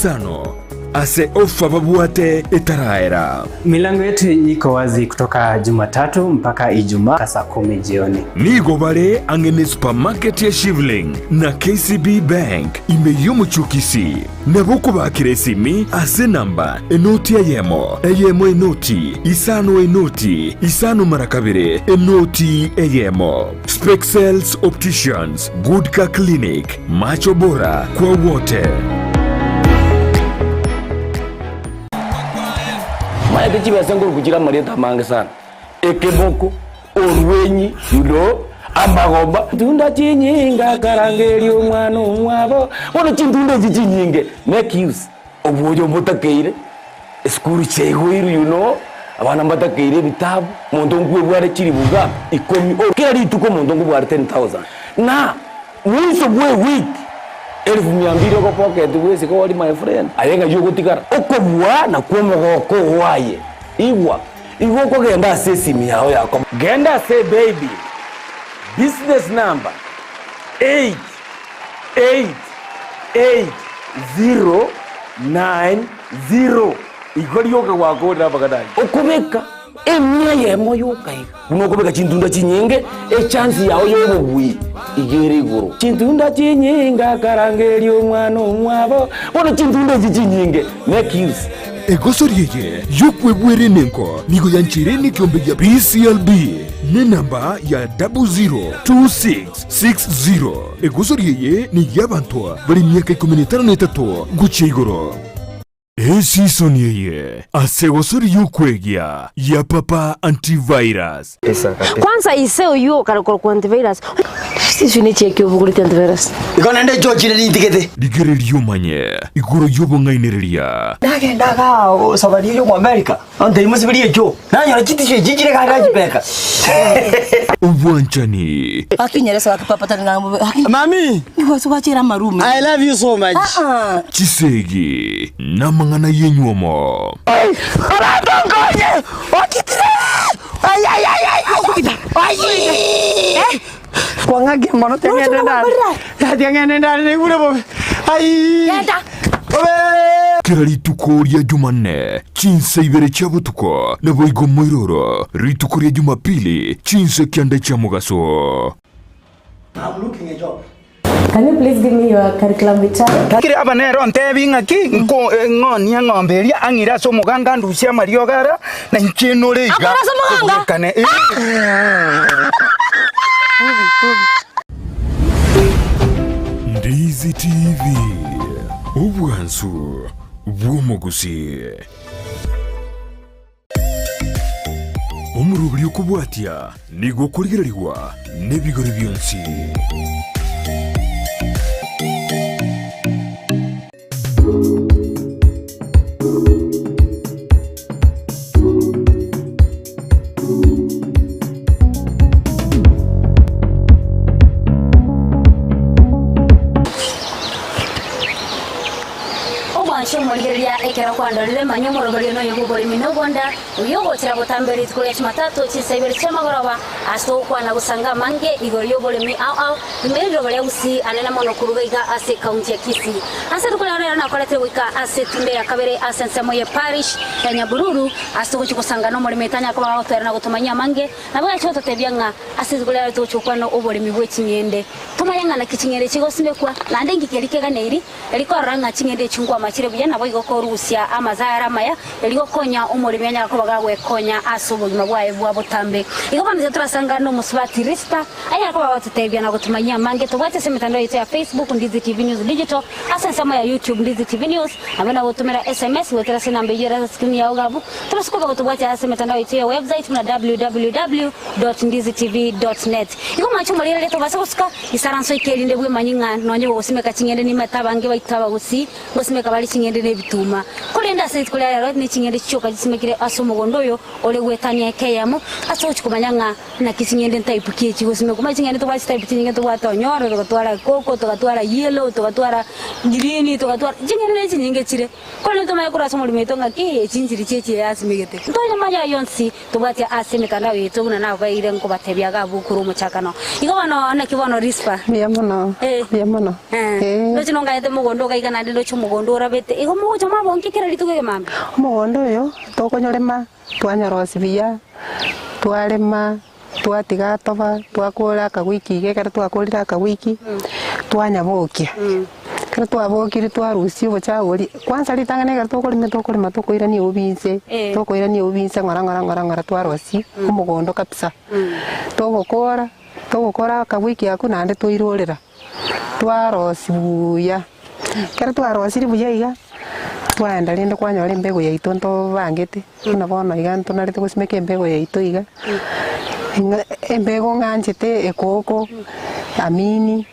isano ase ofa babwate etaraera. Milango yetu iko wazi kutoka Jumatatu mpaka Ijumaa saa kumi jioni. Nigo bare ang'e ne supermarket ya Shivling na KCB Bank ime y'omochie o Kisii. Nabo okobakera esimi ase enamba enoti eyemo, eyemo enoti, isano enoti, isano mara kabere, enoti eyemo. Spexels Opticians, Good Car Clinic, Macho Bora kwa wote. Maete chibesa nkoruku chire amarieta amange sana, ekeboko, orwenyi, you know, amagoba. Chintunda chinyinge akarangeria omwana omwabo, bono chintunda echi chinyinge make use obwoyo mbotakeire, esukuru chiaigoirwe you know, abana mbatakeire ebitabu, omonto nkwebware chiribu ngapi? Ikomi, kera rituko omonto nkobware 10,000 na Mwiso bwe ewiki elifu mia mbili ogopocket bwesike ori my friend, aye ng'ai ogotigara? Okobua nakwo omogoko oo aye. Igwa, igo okogenda ase esimi yao ya komo. Genda ase ebaybill, business number 8888090 igo rioka gwakorire amang'ana ayio. Okobeka Emia eyemo yoka iga. Buna okobeka chintunda chinyinge, echansi yao y'obobui iga ere igoro. Chintunda chinyinge akarangeria omwana omwabo. Bono chintunda echi chinyinge, make use. Egosori eye y'okwebwera enengo nigo yancheire nekiombe gia BCLB nenamba ya 002660. Egosori eye ney'abanto bare emiaka ikomi na etano na etato gochia igoro. Esisoni eye ase egosori y'okwegia ya Papa Antivirus. Kwanza ise oyio okare korokwa antivirus. Siswi ne chiaki obogoreti antivirus. Igo naende nchochire nintigete. Rigereria omanye igoro y'obong'ainereria. Nagenda igaa safari eye y'omo America, ontebia mosiberie echoo, nanyora chitisho echi chire igaa nachibeka. Obwanchani. Akinyeresa gaki papa tari ng'a bobe gaki. Mami! Nigo ase gwachera amarume. I love you so much. Ah ah. Chisegi namang'ana y'enywomo. Abanto nkonye! Okitire! Ai, ai, ai, ai, ai, ai! Kwang'akia mono tiang'ende ndare. Tiang'ende ndare naigure bobe. Ai! Genda. Bobe! Kera rituko ria Jumanne, chinsa ibere chia botuko, naboigo moiroro, rituko ria Jumapili, chinsa kianda chia mogaso. I'm looking a job. Can you please give me your curriculum vitae? Kera aba nere ontebi ng'aki, nko ng'onie eng'ombe eria, ang'ire ase omoganga andusie amariogo aria, na inche nore iga. Akore ase omoganga? Kobwekane, eh. Ndizi TV, obwansu bw'omogusii. Omoroberi okobwatia nigo okorigererigwa nebigori bionsi. Omwanche omorigereria ekero kwandorire, manya omoroberio noyo bw'oboremi na obonda, oyio ogochera botambe rituko ria Jumatatu chinsa ibere chi'amagoroba, ase ogokwana gosanga amange igoro y'oboremi ao ao ime y'eriroba ria Gusii anene mono koruga iga ase ekaunti ya Kisii. Ase rituko ria rero nakoretire goika ase etumbe ya kabere ase ensemo ye parish ya Nyabururu ase togochia gosanga nomoremi tanya koba gagotwera na gotomanyia amange nabo gachia gototebia ng'a ase rituko ria rero togochia gokwana oboremi bwe ching'ende tomanye ng'a naki ching'ende chigosimekwa naende inki keria keganeiri Erio korora ng'a ching'endo echi nkwamachire buya, naboigo korusia amazao amaya, erio gokonya omoremi anyare koba gagwekonya ase obogima bwaye bwa botambe. Igo bono intwe torasangane nomosubati Rispa, anyare koba agototebia na gotomanyia amange tobwate ase emetandao yaito ya Facebook, Ndizi TV News Digital, ase ensemo ya YouTube, Ndizi TV News, nabo nagotomera SMS goetera ase enamba eyio ere ase screen yao iga abwo. Tobase koba gotobwatia ase emetandao yaito ya website buna www.ndizitv.net. Igo mwanche omorigereria tobase gosuka Isaranso eke erinde bwemanye ng'a nonye gogosimeka ching'ende nimate abange baito abagusii ngosimeka bare ching'ende na ebituma. Korende ase rituko ria rero ne ching'ende chioka chisimekire ase omogondo oyo ore goetania eka eyemo, ase ogochia komanya ng'a. Naki ching'ende ntype ki echi gosimekwa? Omanye ching'ende tobwate chitype chinyinge tobwate onyoro, togatwara koko, togatwara yellow, togatwara green, togatwara ching'ende ne chinyinge chire. Korende tomanye korwa ase omorimo oito ng'aki echi nchiri chie echi asimegete. Ntonya ayio onsi tobwate ase emetandao yaito buna nabaeire nkobatebia iga abwo korwa omochakano. Igo bono naki bono Rispa? Mbuya mono, Eh. mbuya mono. Eh. Eh. Ndoche nonganyete mogondo iga iga naende ndoche omogondo orabete. Igo mogocha mwabonkia kera rituko ekemambia? Omogondo oyo tokonyorema Twanyorosia buya, twarema, twatiga atoba, twakora akawiki iga ekero twakorire akawiki, twanyabokia. Ekero twabokirie twarusia obochafu boria, kwanza ritang'ani ekero tokorema tokorema tokoirania eubi inse, tokoirania eubi inse ng'ora ng'ora ng'ora ng'ora twarosia omogondo kabisa. Togokora, togokora akawiki akwo naende twairorera, twarosia buya. Ekero twarosirie buya iga, twaenda rende kwanyora embego yaito ntobangete, buna bono iga ntonarete gosimeka embego yaito iga, ng'a embego ng'anchete ekoko, amini,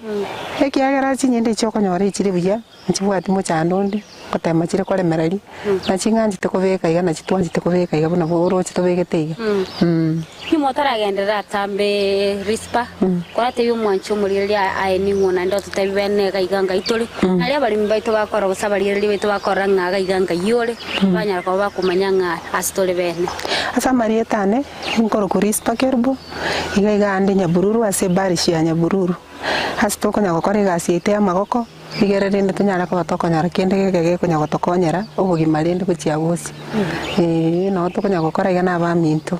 ekiagera chinyende echi okonyora echire buya, nchibwati mochando onde, ngotema chire koremereria, nachi ng'anchete kobeka iga nachi twanchete kobeka iga buna oroche tobegete iga. Nyuma otaragenderera atambe Rispa, koratebie omwanchi omorigereria aye ning'o, naende ototebie bene iga iga ngai tore. Nario abaremi baito bakorora gose abarigereria baito bakorora ng'a iga iga ngai ore, banyara koba bakomanya ng'a ase tore bene. Ase amarieta ane, nkorokwa Rispa Kerubo, iga iga ande Nyabururu ase eparish ya Nyabururu. Ase tokonya gokora egasi yaito y'amagoko, Rigere rende tonyare koba tokonyora kende geke gekonya gotokonyera obogima rende gochia bosio. Ee, nabo tokonya gokora iga na abaminto.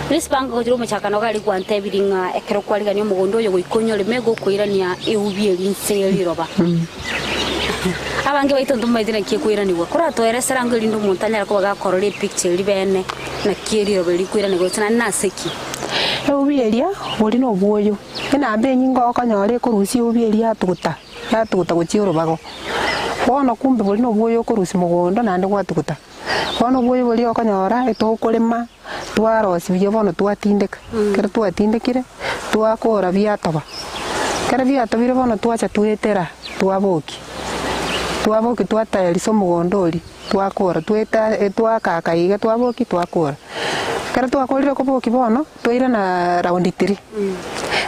Risipa ngochire omochakano iga aria gwantebirie ng'a ekero kwarigania omogondo oyo goika onyoreme gokoirania eubi eria inse ye riroba. Abange baito ntomaeti naki ekoiranigwa. Koratoeresera ango erinde omonto anyare koba gakorora epicture eria bene naki eriroba eria rikoiranigwa gose naende nase ki. Eubi eria boria nobwoyo, enamba enyinge okonyora ekorusia eubi eria yatuguta. Yatuguta gochia orobago. Bono kumbe boria nobwoyo okorusia mogondo naende gwatuguta. Bono obwoyo boria okonyora etokorema twarosia buya bono twatindeka. Ekero twatindekire, twakora biatoba. Ekero biatobire bono twacha twetera twabokia. Twabokia twatayarisa omogondo oria, twakora tweta twakaka iga twabokia twakora. Ekero twakorire kobokia bono. Twairana round three,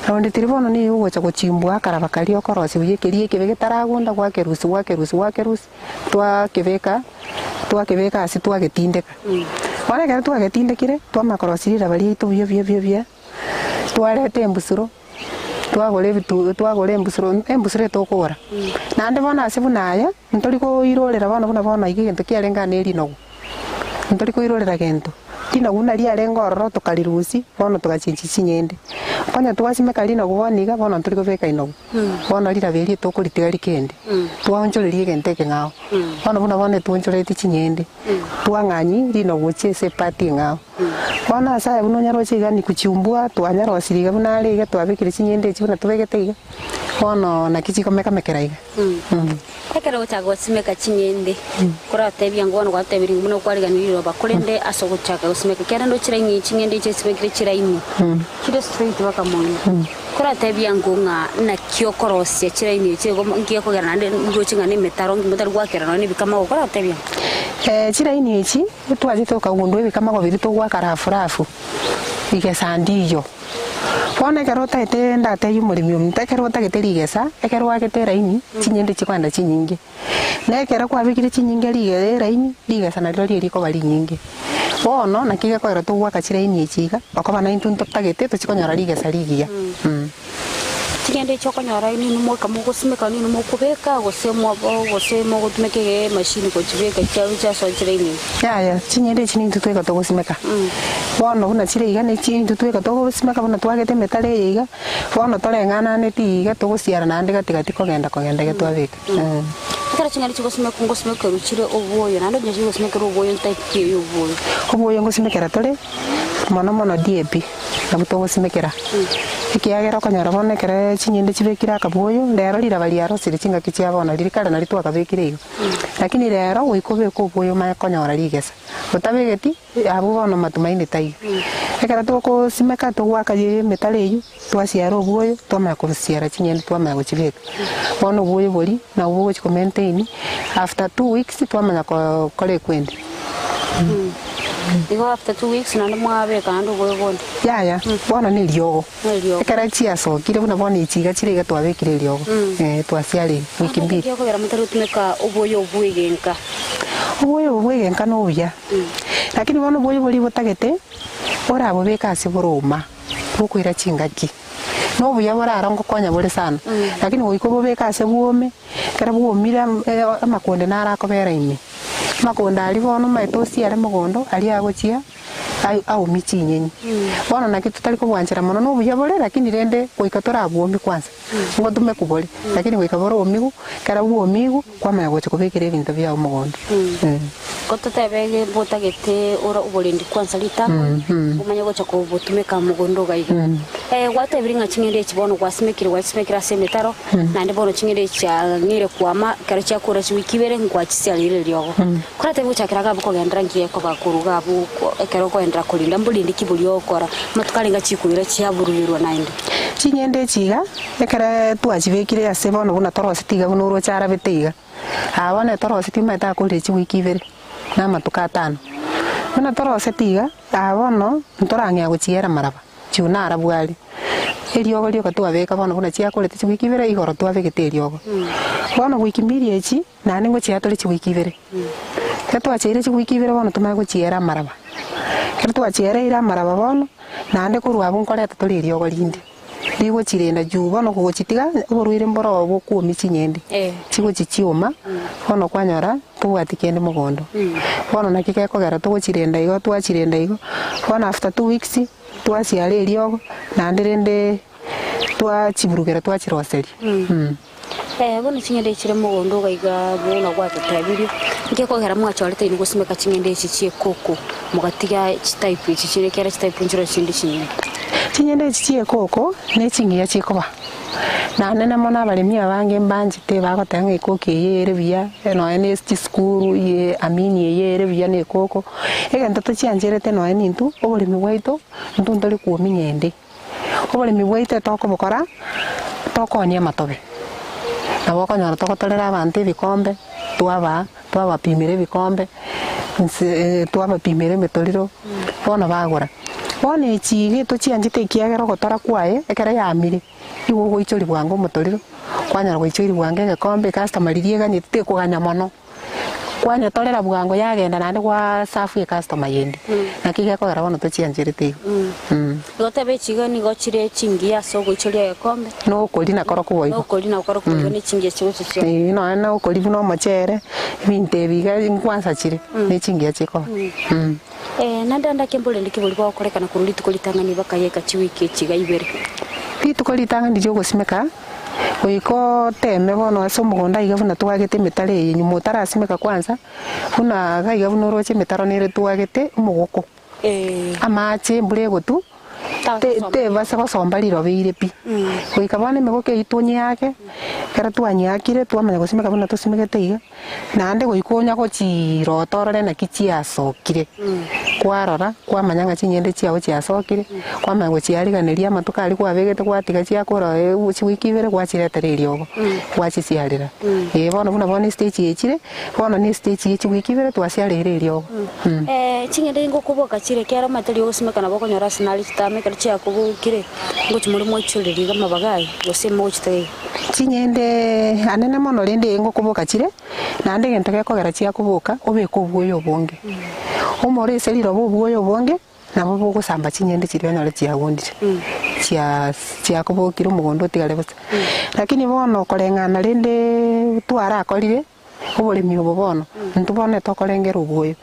round three bono nigo ogocha gochimbwa akaraba karia okorosia buya keria ekebe getaragunda gwakerusia gwakerusia gwakerusia twakebeka twakebeka ase twagetindeka. Bono ekero twagetindekire, twamanya korosia riraba riaito buya buya buya buya, twareta embusuro, twagora ebitu twagora embusuro embusuro etokogora. Naende bono ase buna aya, ntori koirorera bono buna bono iga egento kiarenge aa na erinogu. Ntori koirorera gento, rinogu buna riarenge ororo tokarirusia, bono togachinchia ching'ende. Onye twasimeka rinogu bono iga, bono ntori kobeka inogu, bono riraba erio tokoritiga rikende, twaonchoreria egento ekeng'ao. Bono buna bono etwonchoretie ching'ende, twang'anyia rinogu gochia ase epati eng'ao. Bono ase aya buna onyaroche iga nikuchiumbua, twanyarosirie iga buna are iga, twabekire ching'ende echi buna tobegete iga, bono naki chikomekamekera iga. Ekero ogochaka gosimeka ching'ende, koratebia ng'a bono gwatebirie ng'a buna okwariganirie riroba, korende ase ogochaka gosimeka, ekiagera rende chiraini ching'ende echi chisimekire chiraini, chire straight mpaka moino. Koratebia ng'o ng'a naki okorosia chiraini echi igo nki gekogera naende ndoche ng'a na emetaro nki motari goakera nonya na ebikamago, koratebia ng'o? Chiraini echi, twachete tokagundua ebikamago biria togoaka rafu rafu, rigesa ndiyo. Bono ekero otaete ndatebie omoremi ominto, ekero otagete rigesa, ekero oagete eraini, chinyende chikoenda chinyinge. Na ekero kwabekire chinyinge rige eraini, rigesa nario riria rikoba rinyinge. Bono naki gekoera togoaka chiraini echi iga, okoba naintwe ntotagete tochie konyora rigesa rigiya. Ching'ende echi okonyora ninwe moika mogosimeka ninwe mokobeka gose mwabo gose mogotumeka emachine gochibeka chiago chiasoa chiraini ime. Yaya, ching'ende echi nintwe tweka togosimeka. Bono buna chire iga ne chintwe tweka togosimeka buna twagete emetaro eye iga, bono toreng'ananeti iga togosiara naende gati gati kogenda kogenda iga twabeka. Ekero ching'ende chigosimekwa ngosimekerwa chire obwoyo naende onye chigosimekerwa obwoyo ntype ki eye obwoyo? Obwoyo ngosimekera tore mono mono DAP. Nabwo togosimekera, ekiagera okonyora bono ekero chinyende chibekire akabwoyo, rero riraba riarosire chingaki chia bono riria kare nario twakabekire igo. Lakini rero goika obeke obwoyo omanye konyora rigesa, otabegeti abwo bono matumaini taiyo. Ekero togosimeka togoaka emetaro eywo, twasiara obwoyo twamanya kosiara chinyende twamanya gochibeka. Bono obwoyo boria nabwo bogochi ko maintain, after 2 weeks twamanya kora ekwende. Igo after 2 weeks naende mwabeka naende oboyo bonde. Yaya, bono neriogo. Neriogo. Ekero chiasokire buna bono echi iga chire iga twabekire eriogo, eh, twasiareire wiki mbili. Naki okogera motari gotumeka obwoyo obwo bw'egenka? Obwoyo obo bw'egenka nobuya, lakini bono obwoyo boria botagete, orabobeke ase boroma, bokoira chingaki. Nobuya bore aro ngokonya bore sana, lakini goika obobeke ase bwome, ekero bwomire amakonde naro akobera ime. Amakonde aria bono omanyete osiare mogondo, aria agochia aumie chinyeni. Bono naki totari kobwanchera mono nobuya bore lakini rende goika torabwomie kwanza, ngotumekwa bore, lakini goika bore omigu, ekero bwomigu kwamanya gocha kobekera ebinto biago mogondo. Ko totebe ng'a mbotagete ore oborendi kwansa ritang'ani, omanye gocha kobotumeka mogondo iga iga. Gwatebire ng'a ching'ende echi bono gwasimekire gwachisimekire ase emetaro, naende bono ching'ende echi chiang'eire kwama, ekero chiakora chiwiki ibere ngwachisiareire eriogo. Koratebe gochakera iga abwo kogenderera nki gekoba korwa iga abwo ekero okogenderera korinda mborindi ki boria ogokora, amatuko arenge chikoira chiaburugerwa naende. Ching'ende echi iga, ekero twachibekire ase bono buna toroseti iga buna oroche arabete iga. Aa bono etoroseti omanyete akorire chiwiki ibere, na amatuko atano. Buna toroseti iga, aa bono ntorang'ea gochiera maraba, chiu narabwo aria. Eriogo rioka twabeka bono buna chiakorete chiwiki ibere, igoro twabegete eriogo. Bono wiki mbiri echi, naende ngochiaa tore chiwiki ibere. Ekero twachiire chiwiki ibere bono tomanye gochiera amaraba. Ekero twachiereire amaraba bono, naende korwa abwo nkoreta tore eriogo rinde. Rigochirenda juu bono kogochitiga oborwaire mboro bokwomia chinyende, chigochi chioma, bono kwanyora tobwati kende mogondo. Bono naki gekogera togochirenda igo twachirenda igo, bono after 2 weeks twasiara eriogo naende rende twachiburugera twachiroseria. Bono ching'ende echi chire mogondo iga iga buna gwatotebirie, nki ekogera mwachorete inwe gosimeka ching'ende echi chi'ekoko, mogatiga chitype echi chire ekiagera chitype nchire chinde chinyinge? Ching'ende echi chi'ekoko nechingiya chikoba, naende mono abaremi abange mbanchete bagoteba ng'a ekoko eye ere buya, nonya na chisukuru ye amini eye ere buya na ekoko, egento tochiancherete nonya nintwe, oboremi bwaito, intwe ntori kuominya ende. Oboremi bwaito tokobokora, tokoonia amatobe, nabo okonyora togotorera abanto ebikombe, twabaa, twabapimera ebikombe, nse twabapimera emetoriro, bono bagora. Bono echi iga tochianchete ekiagera ogotora kwaye, ekero yamire, igo ogoichoria bwango omotoriro, kwanyora goichoria bwango egekombe, ecustomer riria eganyete tekoganya mono. Kwanyetorera bwango yagenda naende gwasafu ecustomer yende, naki gekogera bono tochiancherete igo. Igo tebe echiga nigo chire chingiya ase ogoichoria egekombe. Na okoria nakorokwo boigo. Na okoria nakorokwo boigo ne chingiya chigocha chionsi. Eeh nonya na okoria buna omochere, ebinto ebi iga nkwansa chire, ne chingiya chikoba. Naende ande ake mborende ki boria bogokorekana korwa rituko ritang'ani bakayeka chiwiki echi iga ibere. Rituko ritang'ani riogosimeka. Goika oteeme bono ase omogondo aiga buna twagete emetaro eye nyuma otarasimeka kwanza, buna iga iga buna oroche emetaro nere twagete omogoko, amache embura egotwa, te- tebasa gosomba riroba eire pi. Goika bono emegoko eywo tonyeake, ekero twanyeakire twamanya gosimeka buna tosimegete iga. Naende goika onya gochiirota orore naki chiasokire, kwarora, kwamanya ng'a ching'ende chiao chiasokire, kwamanya gochiariganeria amatuko aria kwabegete gwatiga chiakora chiwiki ibere gwachiretera eriogo, gwachisiarera. Ee bono buna bono estage eye echire, bono na estage ye chiwiki ibere twasiareire eriogo. Ching'ende ngokoboka chire ekero omanyete riria ogosimeka nabo okonyora ase nare chitama ekero chiakobokire, ngochia more mwaichoreria iga amabaga aya, gose mogochitega iga. Ching'ende anene mono rende ee ngokoboka chire, naende egento gekogera chiakoboka, obeke obwoyo obonge. Omore ase riroba obwoyo obonge, nabo bogosamba ching'ende chiria onyore chiagundire, chia chiakobokire omogondo otigare bosa. Lakini bono koreng'ana rende twarakorire. Oboremi obo bono, intwe bono tokorengera obwoyo.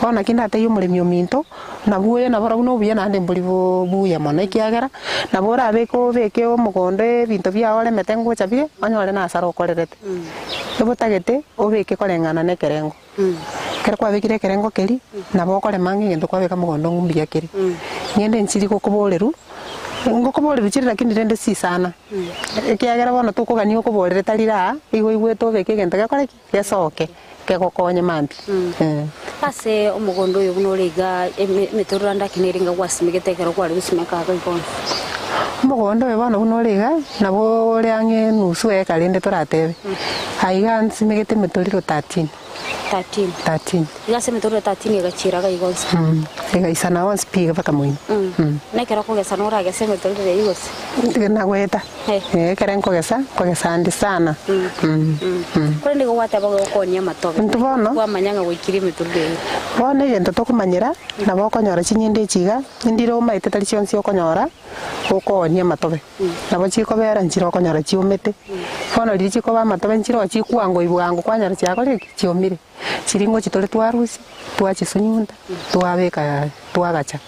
Bono naki ndatebie omoremi ominto, nabwo oyo naborobwo nobuya naende mbori buya mono ekiagera, nabo orabeke obeke omogondo ebinto biago oremete ngocha bire, onyore na hasara okorerete. Ebotagete obeke koreng'ana na ekerengo. Ekero kwabekire ekerengo keria, nabo okorema ng'a egento kwabeka mogondo ng'a mbuya kere. Ng'ende nchiri gokoborerwa, ngokoborerwa chire lakini rende si sana. Ekiagera bono tokogania okoborere tari raa, igo oigwete obeke egento gekore ki? Gesoke, kegokonye mambia. Ase omogondo oyo buna ore iga, emetororo ande ake nere inga gwasimegete ekero kware gosimeka iga iga onsi. Omogondo oyo bono buna ore iga, nabo ore ang'e enusu eka rende toratebe, aiga nsimegete emetoriro 13. 13. 13. Iga ase emetoriro 13 egachiera iga igo onsi. Egaisana onsi pi iga mpaka moino. Na ekero okogesa noragese emetoriro eyio gose? Nagoeta. Eh, ekero nkogesa, nkogesa ande sana. Korende igo gwateba gokonia amatobe. Intwe bono. Kwamanya ng'a gwaikire emetoriro eyio. Bono egento tokomanyera, nabo okonyora chinyende echi iga, ndire omaete tari chionsi okonyora, gokoonia amatobe. Nabo chikobera nchire okonyora chiomete, bono riria chikoba amatobe nchire oo chikwangwa bwango kwanyora chiakorire ki? Chiomire. Chiria ngochi tore twarusia, twachisunyunta, twabeka twagacha.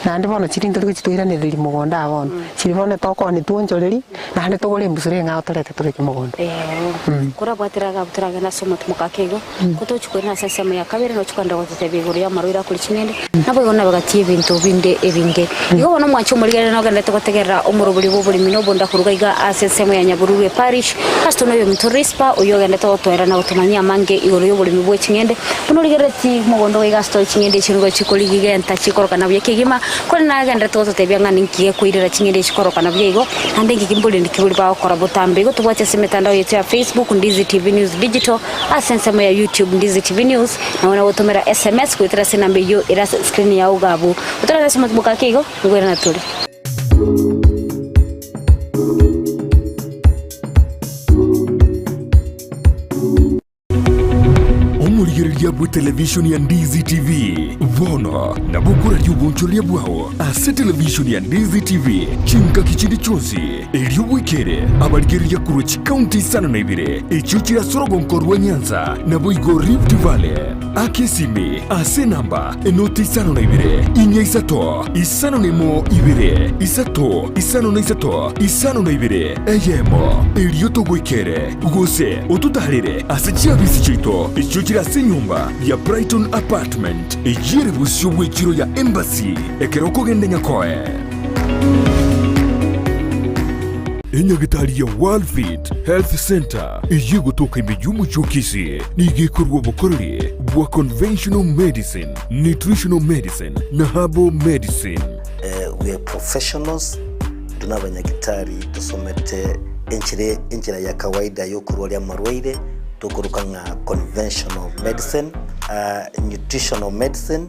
Naende bono chiria ntori gochi twairanereria mogondo aa bono, chiria bono tokoonia twonchoreria, naende togore embusuro eng'ao torete tobeke mogondo. Korabwatire agabu toragende ase omotumoka ake igo, ko tochi koirana ase ensemo ya kabere nochi kogenda gototebia igoro y'amarwaire akore ching'ende, naboigo nabagatie ebinto binde ebinge. Igo bono omwanche omorigereria nogenderete gotegerera omorobori bw'oboremi na obonda koruga iga ase ensemo ya Nyabururu eparish, ase tore noyominto Rispa, oyio ogenderete gotoera na gotomanyia amange igoro y'oboremi bwe ching'ende, buna origereretie mogondo iga ase tore ching'ende echi nigo chikorigigenta chikorokana buya kegima, korende nagenderete gototebia ng'a ninki gekoirera ching'ende echi korokana buya igo, naende inki mborende ki boria bagokora botambe. Igo tobwate ase emetandao yaito ya Facebook, Ndizi TV News Digital, Ase ensemo ya YouTube Ndizi TV News, nabo nagotomera SMS goetera ase enamba eyio ere ase screen yao iga abwo. Otorore ase omotuboka ake igo, nkoirana tore. Omorigereria bwe televishoni ya Ndizi TV bono nabo okoraria obonchoreria bwao ase televishoni ya Ndizi TV chingaki chinde chionsi. Erio bwekere abarigereria korwa chikaunti isano na ibere echio chire ase orogonko rwa Nyanza, naboigo Rift Valley. Aka esimi ase enamba enoti 52 4 5 1 2 3 53 52 eyemo. Erio togoikere gose ototarere ase chiabisi chiaito echio chire ase enyomba ya Brighton Apartment eyio ere bosio bw'echiro ya Embassy ekero okogenda Nyakoe. Enyagitari ya Worldfit Health Centre eyio egotoka ime y'omochie o Kisii nigo ekorua obokoreri bwa conventional medicine, nutritional medicine na herbal medicine. We are professionals, intwe nabanyagitari tosomete enchera enchera ya kawaida yokorwaria amarwaire tokoroka ng'a conventional medicine, nutritional medicine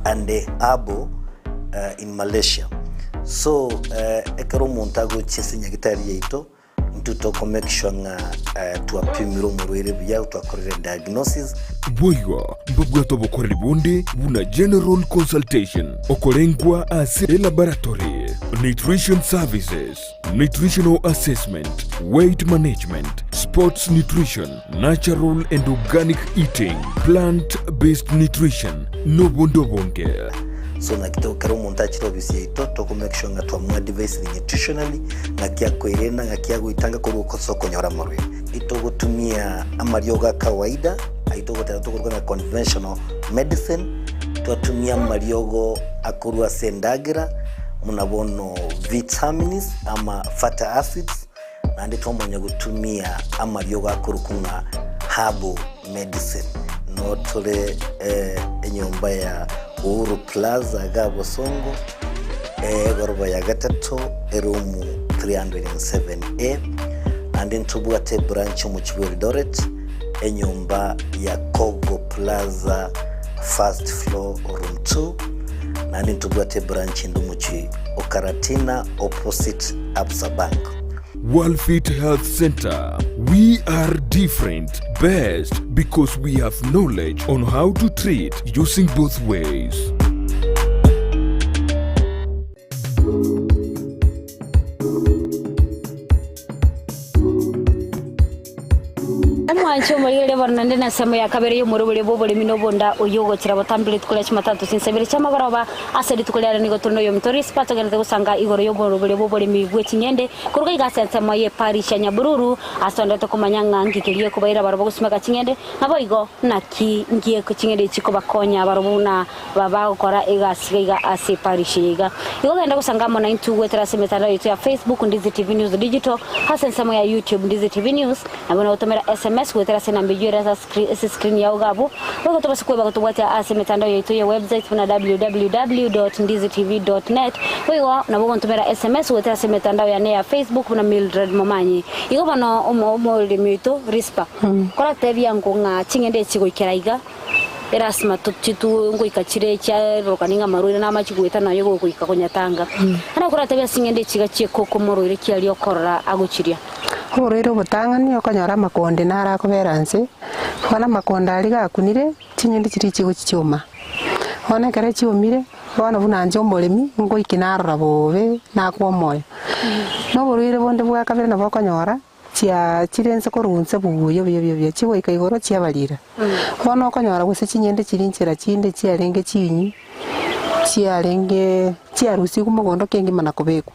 and herbal in Malaysia. So ekero omonto agochia ase nyagitari yaito, intwe toko make sure ng'a twapimire omorwaire buya, twakorire diagnosis. Boigo mbabwate obokoreri bonde buna general consultation, okorengwa ase elaboratory, nutrition services, nutritional assessment, weight management, sports nutrition, natural and organic eating, plant based nutrition, nobonde obonge. So naki to ekero omonto achire ofisi yaito toko make sure ng'a twamoadvisire nutritionally, ng'aki akoerenda, ng'aki agoitanga korwa ase okonyora amarwaire. Itogotumia amariogo a kawaida, ayio togoteba tokoruga ng'a conventional medicine, twatumia amariogo akorwa ase endagera, buna bono vitamins ama fatty acids, naende twamanya gotumia amariogo akorokwa ng'a herbal medicine. Noo tore enyomba ya Uhuru Plaza iga Bosongo, egoroba ya gatato, eroom 307A, naende ntobwate ebranch omochie bwa Eldoret, enyomba ya Kogo Plaza first floor room 2, naende ntobwate ebranch ende omochie o Karatina opposite Absa Bank. Worldfit Health Center, we are different, best because we have knowledge on how to treat using both ways. Omwanche omorigereria bono naende nensemo ya kabere y'omorobori bw'oboremi na obonda oyio ogochera botambe rituko ria Jumatatu chinsa ibere chi'amagoroba. Ase rituko riare nigo tore noyominto Rispa togenderete gosanga igoro y'omorobori bw'oboremi bwe ching'ende koruga iga ase ensemo y'eparish ya Nyabururu ase togenderete komanya ng'a nki keria gekobaira barobwo gosimeka ching'ende naboigo naki nki ching'ende echi chikobakonya barobwo buna bagokora egasi iga iga ase eparish eye iga. Igo genda gosanga amo naintwe goetera ase emetandao yaito ya Facebook Ndizi TV News Digital, ase ensemo ya YouTube Ndizi TV News, nabo nogotomera SMS goetera ase enamba eyio ere. ere ase screen yao iga abwo. Boigo tobase kweba gotobwatia ase emetandao yaito ye website buna www.ndizitv.net. Boigo nabo ogontomera sms goetera ase emetandao yane ya Facebook buna Mildred Momanyi. Igo bono omoremi oito Risper, koratebia nko ng'a ching'ende echi goikera iga, erasima chitu ngoika chire chiarorokani ng'a amarwaire namachi goeta naye gogoika konyatanga. Ana koratebia ase ching'ende echi iga chiekoko omorwaire ki aria okorora agochiria. Oborwaire obotang'ani okonyora amakonde naro akobera nse, bono amakonde aria gakunire, chinyende chiria chigochi chioma. Bono ekero chiomire, bono buna inche omoremi, ngoiki narora bobe, nakwa omoyo. Na oborwaire bonde bwa kabere nabo okonyora, chia chire nse korwa nse buya buya buya buya, chigoika igoro chiabarira. Bono okonyora gose chinyende chiria nchera chinde chiarenge chinyi, chiarenge chiarusigwe mogondo kengima na kobekwa.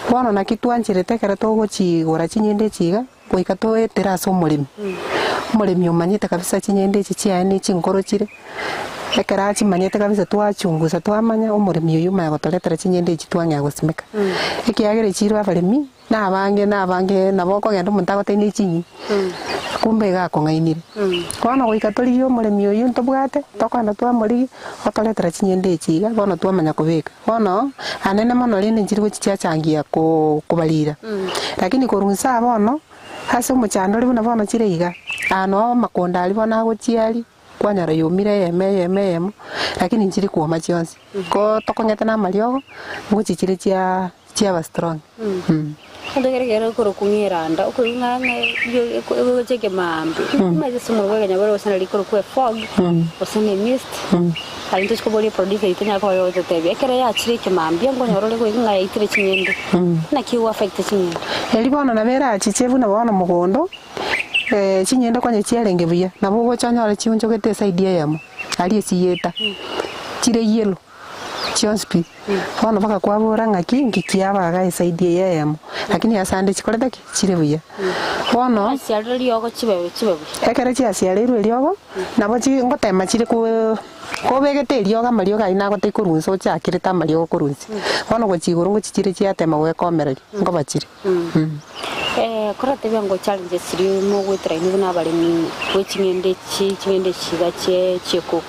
Bono naki twancherete ekero togochigora chinyende echi iga, goika toetere ase omoremi, omoremi omanyete kabisa chinyende echi chiaye ne chinkoro chire, ekero achimanyete kabisa twachungusa twamanya omoremi oyio omanya gotoretera chinyende echi twang'ea gosimeka. Ekiagera echiro abaremi. Na abange, na abange, nabo okogenda omonto agotebi ne chinyi, kumbe iga akong'ainire. Bono goika torigie omoremi oyio ntobwate, tokogenda twamorigia, otoretera chinyende echi iga, bono twamanya kobeka. Bono, anene mono rende nchiri gochi chiachangia ko kobarira. Lakini korwa inse aa bono, ase omochando ore buna bono chire iga, aa noo amakonda aria bono agochia aria, kwanyora yomire eyemo eyemo eyemo, lakini nchiri kwoma chionsi. Ko tokong'ete na amariogo, ngochi chire chia. Chiaba strong. Egento kere kere okorokwa ng'eranda, okoigwa ng'a ng'a egocha ekemaambia, omanyete ase omorwao bwa ekenyoro gose nari rikorokwa efog, gose na emist, aye ntochi koboria eproducer yaito onyare koba ogototebia, ekero yachire ekemaambia nkonyora ore koigwa ng'a yaitire ching'ende, naki ego affect ching'ende? Erio bono nabo erachiche buna bono mogondo, ching'ende konya chiarenge buya, nabo ogocha onyore chionchogete eside eyemo, aria esiyeta, chire yellow. Chionsi pi. Bono bagakwabora ng'aki inki kiaba iga esaidi eye eyemo, lakini ase ande chikorete ki? Chire buya. Bono, Chiasiarire riogo chibe chibe buya. ekero chiasiareirwe eriogo, nabo chi ngotema chire ko kobegete eriogo amariogo ayio nagotebia korwa inse ochakerete amariogo korwa inse. Bono gochia igoro ngochia chire chiatema goekomereria, nkoba chire. Koratebia ngo challenges chiria mogoetera inwe buna abaremi bwe ching'ende echi, ching'ende echi iga chie chiekoko.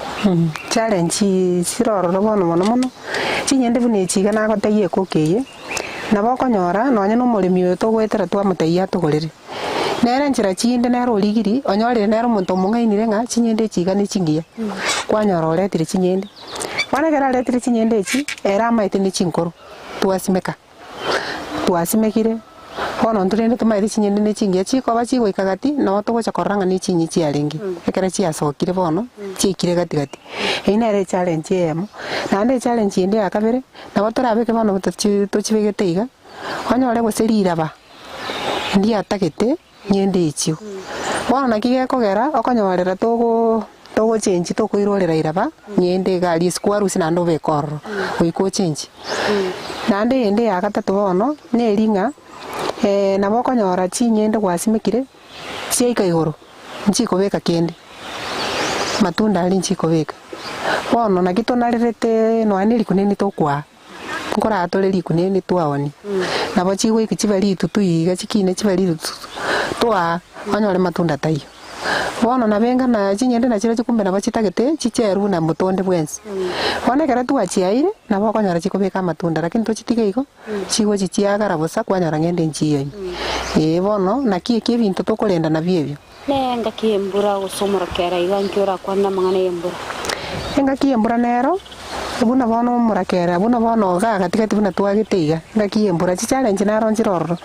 Challenge chire ororo bono mono mono, ching'ende buna echi iga nagotebia ekoko eye, nabo okonyora nonye na omoremi oyo togoetera twamotebia atogorere. Nere enchera chinde nere origirie, onyorire nere omonto omong'ainire ng'a ching'ende echi iga ne chingiya, kwanyora oretire ching'ende. Bono ekero aretire ching'ende echi, ere amaete ne chinkoro, twasimeka. Twasimekire, bono intwe rende tomaete chinyeni ne chingiya chikoba chigoika gati, nabo togocha korora ng'a ne chinyi chiarenge, ekero chiasokire bono, chiaikire gati gati. Eyio nere echallenge eyemo, naende echallenge ende ya kabere, nabo torabeke bono tochi tochibegete iga, onyore gose riraba ndiatagete ng'ende echio. Bono naki gekogera, okonyorera togo togochenchi tokoirorera iraba, ng'ende iga aria isiko kwarusia naende obeke ororo, goika ochenchi. Naende eyende ya gatato bono, neri ng'a nabo okonyora ching'ende gwasimekire, chiaika igoro, nchikobeka kende, matunda aria nchikobeka. Bono naki tonarerete nonya na erikuneni tokwaa. Nkoratore rikuneni twaonia, nabo chigoika chibe ritutu iga chikine chibe ritutu twaa onyore matunda taiyo. Bono nabo engana ching'ende nachirochio kumbe nabo chitagete chicherwe buna moto onde bwensi. Bono ekero twachiaire, nabo okonyora chikobeka amatunda lakini tochitige igo, chigochi chiagara bosa kwanyora ng'ende nchiyo ime. Eeh bono naki eki ebinto tokorenda nabio ebio. Ne engaki y'embura gose omorakera iga nki orakwane amang'ana y'embura? Engaki y'embura nero, buna bono omorakera, buna bono iga gati gati buna twagete iga, engaki y'embura chichallenge naro nchire ororo.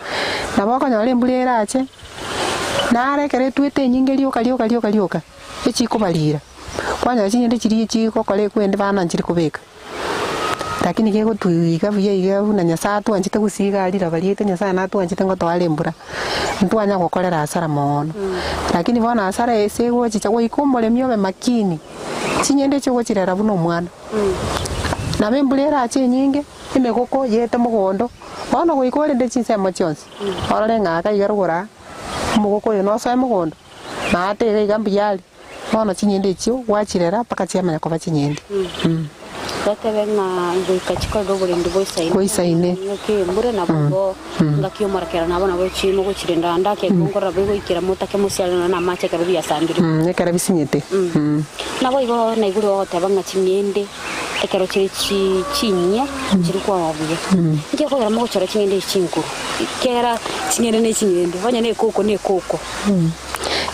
Nabo okonyora embura erache, naro ekero etwete enyinge rioka rioka rioka rioka, echikobarira, kwanyora chinyende chiria chigokora ekwende bana nchiri kobeka. Lakini kegotuiga buya iga buna Nyasae atwanchete gose iga aria riraba riaito Nyasae natwanchete ngotoare embura, ntwanya gokorera hasara moono. Lakini bono hasara ase egochicha goika omoremi obe makini, ching'ende echi ogochirera buna omwana. Nabo embura erache enyinge, emegoko yete mogondo, bono goika orende chinsemo chionsi, orore ng'a aka iga rogoro aa, omogoko oyo nosoe mogondo, naate iga iga mbuya are. Bono chinyende echio gwachirera mpaka chiamanya koba chinyende. Totebe ng'a goika chikorere oborendi boisaine. Boisaine. Engaki y'embura nabo igo, engaki y'omorakera nabo nabo chiimo gochirenda ande ake nkorora boigoikera motake mosiare nonya na amache ekero biasambire. Ekero bisinyete. Nabo igo naigure ogoteba ng'a ching'ende ekero chire chi chinyia chiri kwama buya. Inki gekogera mogochora ching'ende echi chinkuru? Ekiagera ching'ende ne ching'ende, onye ne ekoko ne ekoko.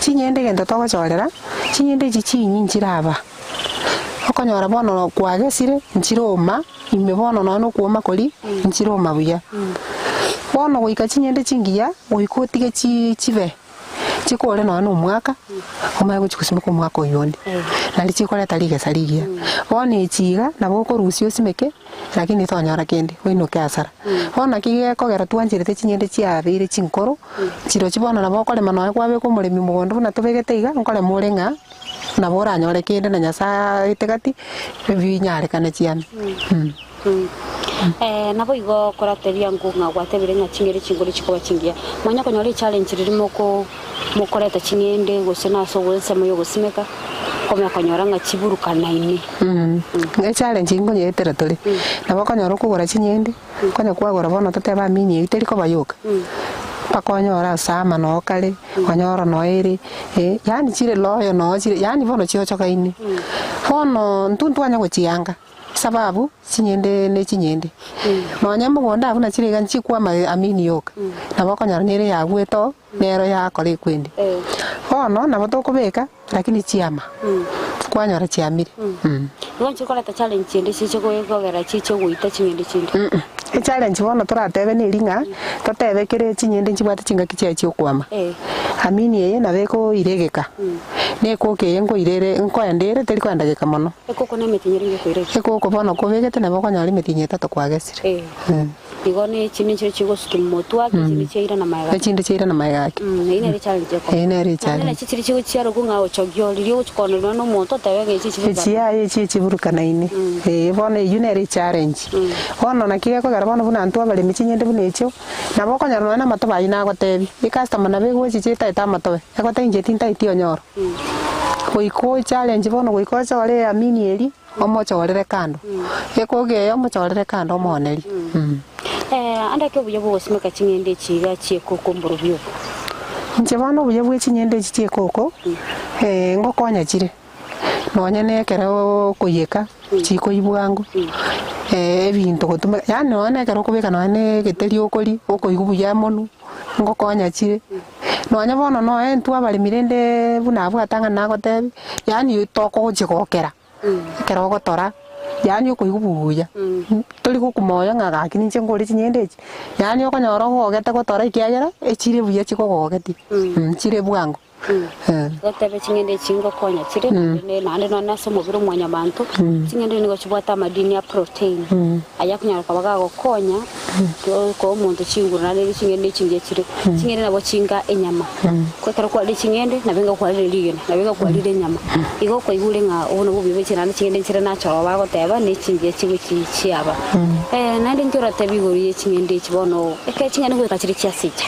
Ching'ende egento togochorera, ching'ende echi chinyi nchiraba. Okonyora bono kwagesire nchiroma ime bono nonya na okwoma koria nchiroma buya. Bono goika ching'ende chingiya goika otige chi chibe chikore nonya na omwaka omanye gochia gosimeka omwaka oywo onde, nari chikoreta rigesa rigiya. Bono echi iga nabo okorusia osimeke lakini tonyora kende oinoke hasara. Bono naki gekogera twancherete ching'ende chiabeire chinkoro, chirochio bono nabo okorema nonya kwabeka omoremi mogondo buna tobegete iga nkorema ore ng'a. Nabo oranyore kende na Nyasae aete gati, ebinyarekane chiane. Naboigo koratebia ng'o ng'a gwatebire ng'a ching'ende chinkoro chikoba chingiya. Mwanya konyora echallenge riria moko mokoreta ching'ende gose nase ensemo ya ogosimeka, komanya konyora ng'a chiburukanaine. Echallenge nkonyeetera tore, nabo okonyora okogora ching'ende, konya kwagora bono totebe amini eyio teri koba yoka. Mpaka onyore ase ama noo kare, onyore noo ere, eh, yaani chire loyo noo chire, yaani bono chiochokaine. Bono intwe ntwanya gochianga, sababu chinyende ne chinyende. Nonye mogondo abwo nachire iga nchikwama amini yoka, nabo okonyora nere yagwete oo, nero yakora ekwende. Bono nabo tokobeka. Lakini chiama, kwanyora chiamire. Igo nchiri koreta challenge ende chiche kogera chiche goita ching'ende chinde. Echallenge bono toratebe neri ng'a, totebe kere ching'ende nchibwate chingaki chiaye chiokwama. Amini eye nabo ekoira egeka, na ekoko eye nkoira ere nkoenda ere teri koenda geka mono. Ekoko na emetienyi ere gekoira eke. Ekoko bono kobegete nabo okonyora emetienyi etato kwagesire. Igo ne chinde nchire chigosukia motwe ake, echinde chiairana magega ake. Echinde chiairana magega ake. Eyio nere echallenge ekoro. Eyio nere echallenge. Naende nachi chiria chigochiarokwa ng'a ochogia riria ogochia konerwa nomonto otebe ng'a echi echiburukanaine. Echi yaya echi echiburukanaine. Ee bono eyio nere echallenge. Bono naki gekogera bono buna intwe abaremi ching'ende buna echio, nabo okonyora nonya na amatobe ayio nagotebia, ecustomer nabo egochicha etaete amatobe, egotebia inche tintaeti onyoro. Goika ochallenge bono goika ochore eamini eria. Omochorere kando, ekogeya omochorere kando omooneri. Ande ake obuya bw'ogosimeka ching'ende echi iga chi'ekoko mborobio obo? Inche bono obuya bwe ching'ende echi chi'ekoko, ngokonya chire, nonye na ekero okoiyeka, chikoiywa bwango, ebinto gotumeka, yaani nonye na ekero okobeka nonye na egeteri okoria, okoigwa buya mono, ngokonya chire. Nonye bono noe intwe abaremi rende buna abwo atang'ani nagotebia, yaani tokogochigokera ekero ogotora, yaani okoigwa buya, tori gokumoyo ng'a gaki ninche nkore ching'ende echi, yaani okonyora ogogete gotora ekiagera echire buya chikogogetie, chire bwango. Gotebe ching'ende echi ngokonya chire, naende naende nonye ase omobere o mwanyabanto, ching'ende nigo chibwate amadini a protein, ayio akonyara koba gagokonya koa omonto chinguru naende erio ching'ende chingiya chire. Ching'ende nabo chinga enyama, ko ekero kwarire ching'ende nabo enga kwarire rigena, nabo enga kwarire enyama. Igo okoigure ng'a obo nobwo obuya bwe ching'ende naende ching'ende nchire natural bagoteba ne chingiya chigochi chiaba. Naende inki oratebe igoro ye ching'ende echi bono ekero ching'ende goika chire chiasicha.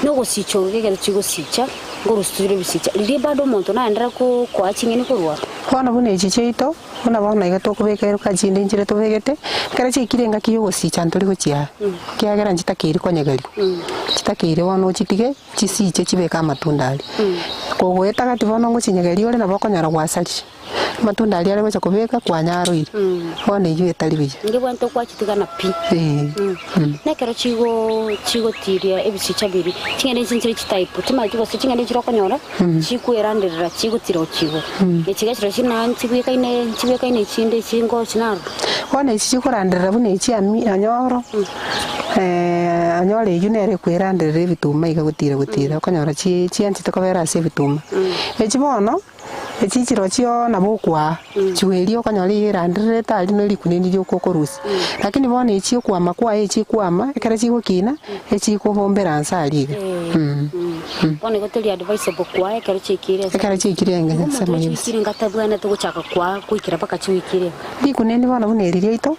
Nogosicha ogo ekero chigosicha, nkorusia chire ebisicha. Riria bado omonto naenderere koa ching'eni korwa aro. Bono buna echi chiaito, buna bono iga tokobeka eruka chinde nchire tobegete, ekero chiaikire engaki y'ogosicha ntori gochiaa, ekiagera nchitakeiri konyegerigwa, chitakeire bono ochitige chisiche chibeke amatunda aria. Kogoeta gati bono ngochinyegeria ore nabo okonyora gwasarire. Amatunda aria are gocha kobeka kwanyaroire, bono eyio etari buya. Ngebwate okwachitigana pi. Ee. Nekero chigo chigotiria ebisicha biria, ching'ende echi nchire chitype, timanyeti gose ching'ende nchire okonyora, chikweranderera chigotira gochia igoro. Echi iga chirochio na nchibwekaine nchibwekaine echinde chingochi naro. Bono echi chikoranderera buna echi ami anyoro, anyore eyio nere ekweranderera ebituma iga gotira gotira, okonyora chi chianchete kobera ase ebituma. Echi bono. Echi chirochio nabo okwaa, chiweria okonyora eyio erandererete aria ne rikuneni rioka okorusia. Lakini bono echi okwama kwaye echi ekwama, ekero chigokina, echikobombera nse aria iga. Bono igo teri advisable kwaa ekero chiaikire ase Ekero chiaikire Igo ensemo omonto ya chiaikire enga tabwenerete gochaka kwaa goikera mpaka chiwikire enga. Rikuneni bono buna eri riaito,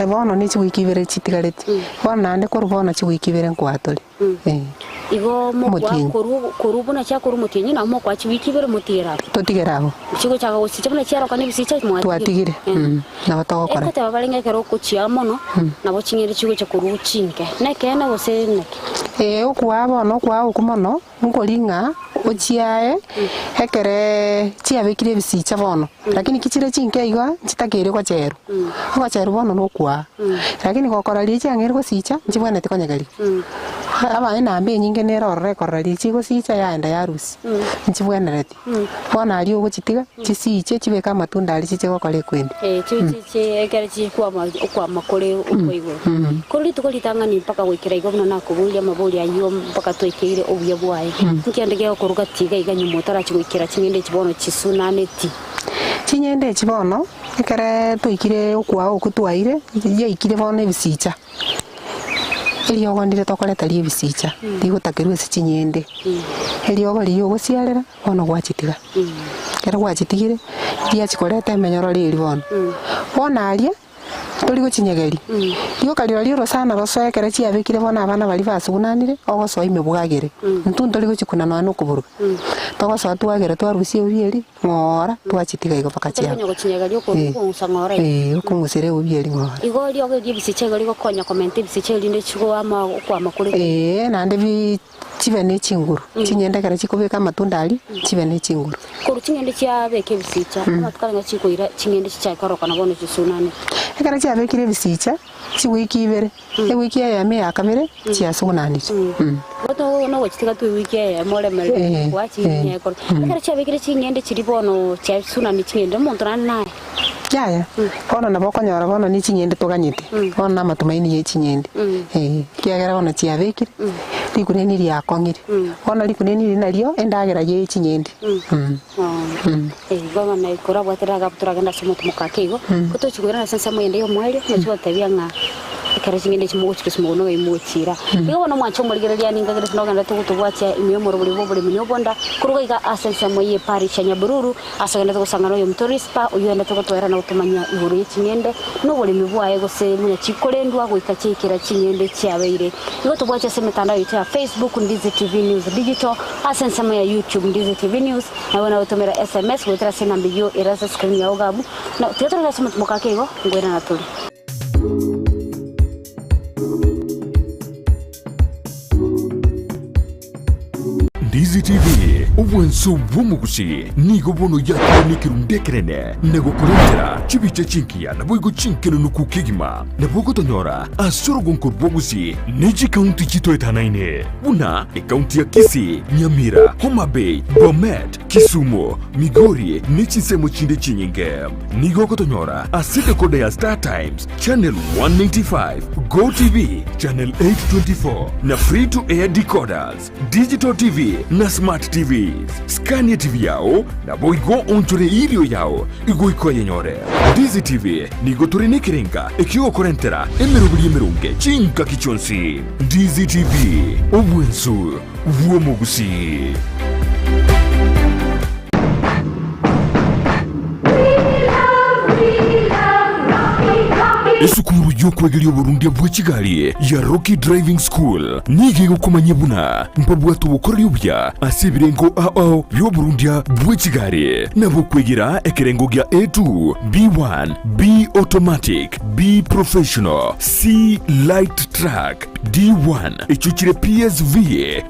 bono ne chiwiki ibere chitigareti, bono naende korwa bono chiwiki ibere nkwaa tore. Igo mokwa Omotienyi. korwa korwa buna chiakorwa omotienyi nabo mokwa chiwiki ibere motigere abwo. Totigere abwo. Chigochaka gosicha buna chiaroka na ebisicha mwatigire. Twatigire, mm, nabo togokora. Egoteba barenge ekero okochia mono, nabo ching'ende chigocha korwa chinke. Nekeene gose naki? Ee, okwaa bono okwaa okwo mono, nkori ng'a ochiae ekere chiabekire ebisicha bono, lakini ki chire chinke iga, nchitakeire gocherwa. Ogocherwa bono nokwaa, lakini gokora riria chiang'eire gosicha, nchibwenereti konyegeria. Aba enamba enyinge nere ororo ekorora riria chigosicha yaenda yarusia, nchibwenereti. Bono aria ogochitiga, chisiche chibeke amatunda aria chiche gokora ekwende. Eh, chi- chi- chi- ekero chikwama okwama kore okwa igoro. Korwa rituko ritang'ani mpaka goikera iga buna nakoboria amabori ayio mpaka twaikeire obuya bwaye. Nkiande gegokoruga tiga iga nyuma otarachia goikera ching'ende echi bono chisunaneti. Ching'ende echi bono, ekere twaikire okwaa okwo twaire, yaikire bono ebisicha. Eriogo ndire tokoreta ri'ebisicha, rigotakerwa ase chinyende. Eriogo riria ogosiarera, bono gwachitiga. Ekero gwachitigire, riachia koreta emenyororo eria bono. Bono aria, tori gochinyegeria, rioka rirorio orosana rosoe ekero chiabekire bono abana baria basugunanire, ogosoa ime bwagere. Intwe ntori gochikuna nonya na okoburuga, togosoa twagera twarusia eubi eria. Ng'ora, twachitiga igo mpaka Tari chiaba. konya gochinyegeria Eh, okong'usa ng'ora igo. eh, okong'usera eubi eri ng'ora. Igo riogo erio ebisicha igo rigokonya komenta ebisicha erinde chigoama okwama kore. Ee, naende bi chibe ne chinguru, ching'ende ekero chikobeka amatunda aria, chibe ne chinguru. Korwa ching'ende chiabeka ebisicha, amatuko arenge chikoira ching'ende chichake korokana bono chisunane. Ekero chiabekire ebisicha, chiwiki ibere, Ewiki eyemo eya kabere chiasugunanire. Bono nogochitiga tu ewiki eyemo oremerere koa ching'ende ekero. Ekero chiabekire ching'ende chiria bono chiasunanire ching'ende omonto naende naye. Yaya, bono nabo okonyora bono ne ching'ende toganyete, bono na amatumaini ye ching'ende, eh, ekiagera bono chiabekire, rikuneni riakong'ire, bono rikuneni riria nario endagera ye ching'ende. Igo bono korabwate Rahabu toragende ase omotomoko ake igo, ko tochia koirana ase ensemo eyende y'omoerio, ngochia gotebia ng'a ekero ching'ende echi mogochia gose mogono ng'ai mogochiira. Igo bono omwanche omorigereria ningagere nogenderete gotobwatia ime y'omorobori bw'oboremi na obonda, korwa iga ase ensemo ye parish ya Nyabururu, ase ogenderete gosang'ana oyominto Rispa, oyio ogenderete gotoera na gotomanyia igoro ye ching'ende, na oboremi bwaye gose buna chikorendwa goika chiaikera ching'ende chiabeire. Igo tobwatie ase emetandao yaito ya Facebook, Ndizi TV News Digital, ase ensemo ya YouTube, Ndizi TV News, Naboigo nagotomera sms goetera ase enamba eyio ere ase screen yao iga abwo. Na tiga torenge ase omotumo ake igo, nkoirana tore. Ndizi TV, obwanso bw'omogusi, nigo bono yakire nekerundu ekenene na gokorentera chibicha chingiya naboigo chinkenenuku kegima. Nabo ogotonyora ase orogonko rw'ogusi ne chikaunti chitoetanaine buna ekaunti ya Kisii, Nyamira, Homa Bay, Bomet, Kisumu, Migori ne chinsemo chinde chinyinge. Nigo ogotonyora ase decoder ya Star Times, Channel 195, Go TV, Channel 824 na Free to Air decoders, Digital TV na Smart TVs. Skania TV yao naboigo onchore erio yao igoika oyenyore. Ndizi TV nigo tore nekerenga ekiogokorentera emeroberi emeronge chingaki chionsi. Ndizi TV, obwensu bw'omogusii. Esukuru y'okwegeria oborundia bwe chigari ya Rocky Driving School nigo egokomanyia buna mbabwate obokoreri obuya ase ebirengo ao ao bi'oborundia bwe chigari nabo okwegera ekerengo gia A2, B1, B Automatic, B Professional, C Light Truck, D1 echio chire PSV,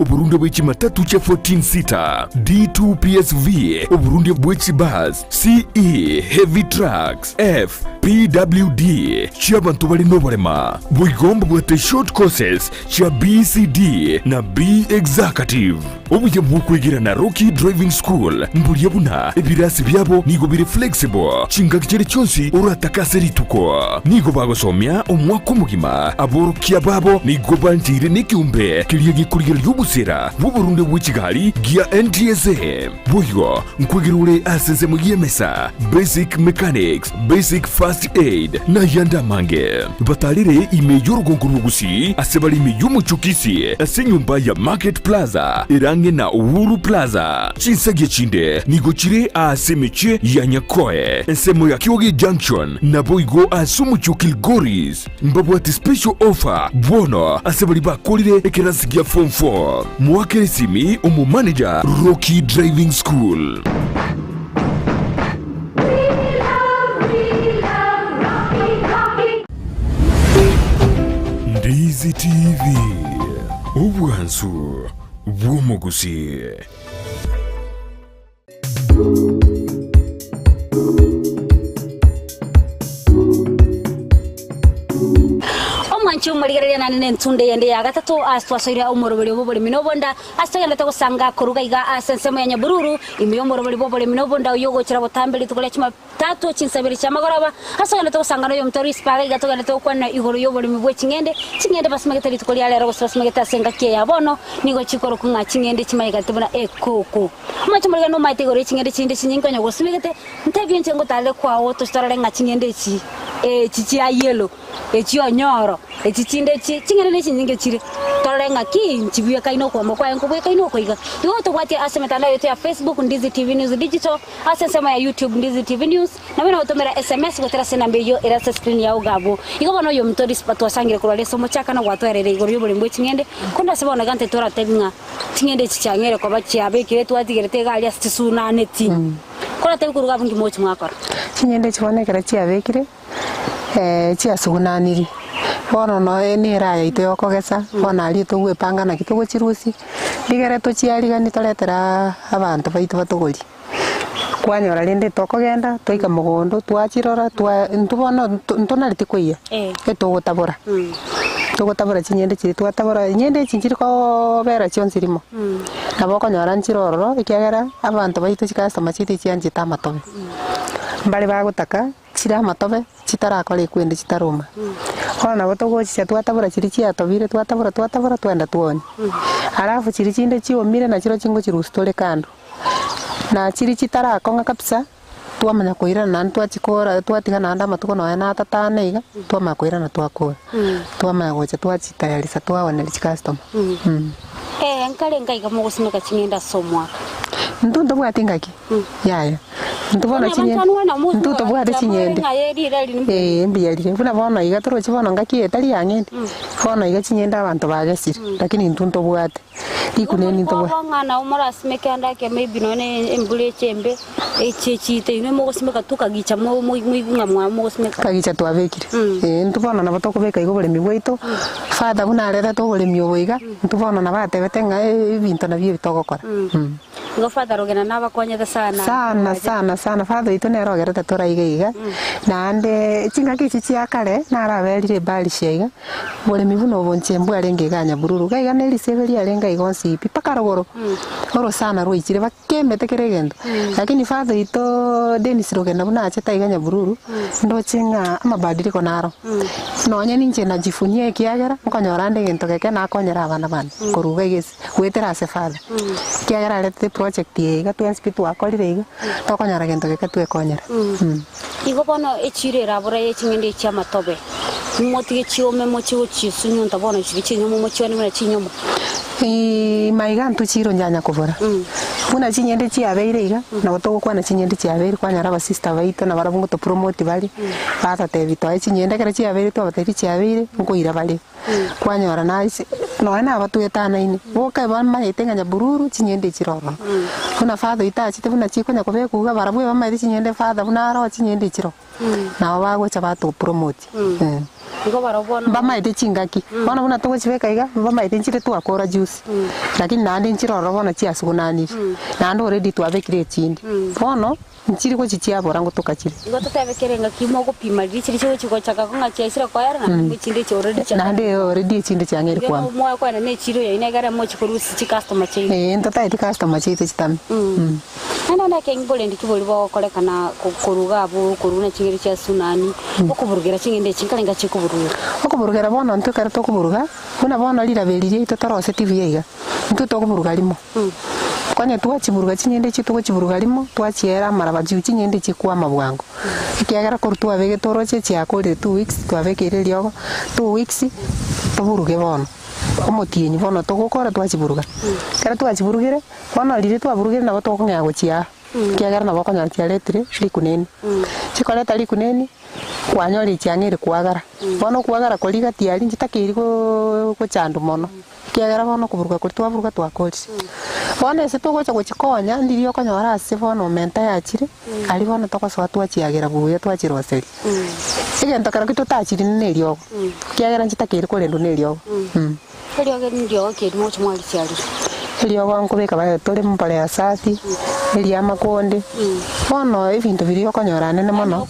oborundia bwe chimatatu chia 14 seater, D2 PSV, oborundia bwe chibus, CE Heavy Trucks, F PWD chi'abanto bare noborema. Boigo mbabwate short courses chia BCD na B Executive. Obuya bw'okwegera na Rocky Driving School mboria buna ebirasi biabo nigo bire flexible chingaki chiria chionsi oratake ase rituko. Nigo bagosomia omwaka omogima. Aborokia babo nigo bancheire nekeombe keria gekorigereria obosera bw'oborunde bwe chigari gia NTSA. Boigo nkwegera ore ase ensemo y'emesa, basic mechanics, basic first aid, na ayande amange. amange. Batarire ime y'orogongo rwa Gusii ase bare ime y'omochie o Kisii ase enyomba ya Market Plaza ere ang'e na Uhuru Plaza. Chinsagia chinde nigo chire aase emechie ya Nyakoe, ensemo ya Kioge Junction, naboigo ase omochie o Kilgoris. Mbabwate special offer bono ase baria bakorire ekerasi gia form 4. Moakere esimi omomanager Rocky Driving School. Ndizi TV, obwansu bw'omogusii. Omwanchi omorigereria naende nentunde yende ya gatato ase twasoire omoroberi bw'oboremi na obonda ase togenderete gosanga koruga iga ase ensemo ya Nyabururu ime y'omoroberi bw'oboremi na obonda oyio ogochera botambe rituko ria Jumatatu chinsabere chi'amagoroba ase togenderete gosanga noyominto Rispa iga iga togenderete gokwana igoro y'oboremi bwe ching'ende ching'ende basimegete rituko ria rero gose basimegete ase engaki eye ya bono nigo chikorokwa ng'a ching'ende chimayegarete buna ekoko. Omochie omorigani nomaete igoro ye ching'ende chinde chinyinge onye gosimegete, ntebie inche ngotarere kwao tochitorore ng'a ching'ende echi echi chia yellow, echi onyoro, echi chinde echi, ching'ende ne chinyinge chire, torore ng'a ki nchibwekaine okwama kwaye nkobwekaine oko iga. Igo tobwatie ase emetandao yaito ya Facebook, Ndizi TV News Digital, ase ensemo ya YouTube, Ndizi TV News, Nabo nagotomera sms gotera ase enamba eyio ere ase screen yao iga abwo. Igo bono oyominto Rispa twasangire korwa ase omochakano gwatwereire igoro y'oboremi bwe ching'ende, korende ase bono iga ntitoratebi ng'a ching'ende echi chiang'eire koba chiabekire twatigerete iga aria ase chisunaneti. Koratebi korwa iga abwo nki mogochi mwakora? Ching'ende echi bono ekero chiabekire, chiasugunanirie, bono noe nere yaito ya okogesa, bono aria togwepanga naki togochirusia, rigere tochiariganie toretere abanto baito batogorie. Kwanyora rende tokogenda, twaika mogondo, twachirora, twa intwe bono nto ntonareti koiyia, etogotabora, togotabora ching'ende chiria twatabora, ching'ende echi nchiri koobera chionsi rimo, nabo okonyora nchire ororo ekiagera abanto baito chicustomer chiaito echianchete amatobe, mbare bagotaka chire amatobe chitarakora ekwende chitaroma. Bono nabo togochicha twatabora chiria chiatobire twatabora twatabora twagenda twonia. Alafu chiria chinde chiomire nachirochio ngochirusia tore kando. Na chiria chitarakong'a kabisa, twamanya koirana naende twachikora twatiga naende amatuko nonya na atato ane iga, twamanya koirana twakora. Twamanya gocha twachitayarisa twaoneria chicustomer. Ee, nkare nkaiga mogosimeka ching'endo ase omwaka. Intwe ntobwati ngaki, yaya. Intwe bono Bono abanto anwo nabo intwe tobwate ching'ende. ng'a ye rire riri mbuya. Ee, mbuya rire. Buna bono iga toroche bono ngaki eye tari ya ng'ende, bono iga ching'ende abanto bagesire, lakini intwe ntobwate. Rikuneni ntobwate. Kwaba ng'a nabo morasimeke ande ake maybe nonya na embura eche embe, eche echiite inwe mogosimeka tu kagicha mo- mo- moigwe ng'a mwabo mogosimeka. Kagicha twabekire. Ee, intwe bono nabo tokobeka iga oboremi bwaito, father buna arerete oboremi obo iga, intwe bono nabo atebete ng'a ebinto nabio ebi togokora. Igo father Rogena nabakonyete sana. Sana sana sana, father oito nere ogerete toraiga iga, naende chingaki echi chia kare, naraberire ebarisha iga, Oboremi buna obo inche mbwarenge iga nyabururu, iga iga ne risebe riarenge aiga onsi pi, mpaka rogoro, orosana rwaichire bakemete kera egento. Lakini father oito Dennis Rogena buna achete aiga nyabururu, ndoche ng'a amabadiliko naro. Nonye ninche najifunia ekiagera, nkonyora ande egento geke nakonyera abana bane, korwa iga iga ase goetera ase father. Ekiagera aretete eproject eye iga twensi pi twakorire iga, tokonyora gento geke twekonyera. Igo bono echiiro erabora ye ching'ende chi'amatobe, motige chiome mochie gochisunyunta bono chiria chinyomo mochione buna chinyomo. Maiga intwe chiiro njanya kobora, buna ching'ende chiabeire iga, nabo togokwana ching'ende chiabeire kwanyora abasista baito nabarabwo ngotopromoti bare, batotebia toe ching'ende ekero chiabeire twabatebirie chiabeire, nkoira bare. Kwanyora naise nonya nabatwetanaine, boka bamaete ng'a nyabururu ching'ende chire ororo. Buna father oito achete buna chikonya kobekwa iga barabwo ebamaete ching'ende father buna aroo ching'ende chire oo, nabo bagocha batopromote eh. Igo barabwo bono. Mbamaete chingaki, bono buna togochibeka iga, mbamaete nchire twakora juzi, lakini naende nchire ororo bono chiasugunanire, naende already twabekire echinde, bono. Nchiri gochia chiabora ngotoka chire. Igo totebe kera engaki mogopima riria chiria chigochia gochaka kong'a chiaisire koera naende echinde echi already chia Naende already echinde chiang'eire Igo kwama. moe koenda ne echiro yaino egere mochie korusia chicustomer chiaino. Ee, ntotaeti customer chiaito chitame. Naende onde ekenge borendi ki boria bogokorekana korwa iga abwo korwa buna ching'ende chia tsunami, okoburugera ching'ende echi nkarenga chikoburuga. Okoburugera bono intwe ekero tokoburuga, buna bono riraba eri riaito toroseti buya iga, intwe tokoburuga rimo. Konya twachiburuga ching'ende echio togochiburuga rimo, twachiera amaraba chiu ching'ende chikwama bwango. Ekiagera korwa twabegete oroche chiakorire 2 weeks, twabekeire eriogo 2 weeks, toburuge bono. Omotienyi bono togokora twachiburuga. Ekero twachiburugire, bono riria twaburugire nabo tokong'ea gochia aa, ekiagera nabo okonyora chiaretire rikuneni. Chikoreta rikuneni, kwanyorire chiang'eire kwagara. Bono okwagara koria gati aria nchitakeiri goo gochandwa mono. Ekiagera bono okoburuga koria twaburuga twakorire. Bono ase togocha gochikonya, ndiria okonyora ase bono omenta yachire, aria bono togosoa twachiagera buya twachiroseria. Egento kerokio totachirine na eriogo, ekiagera nchitakeire korendwa na eriogo. Eriogo eri ndiogo ki eri mogocha mwarisiarire? Eriogo nkobeka bare tore mbolea safi, eria amakonde, bono ebinto biria okonyora anene mono.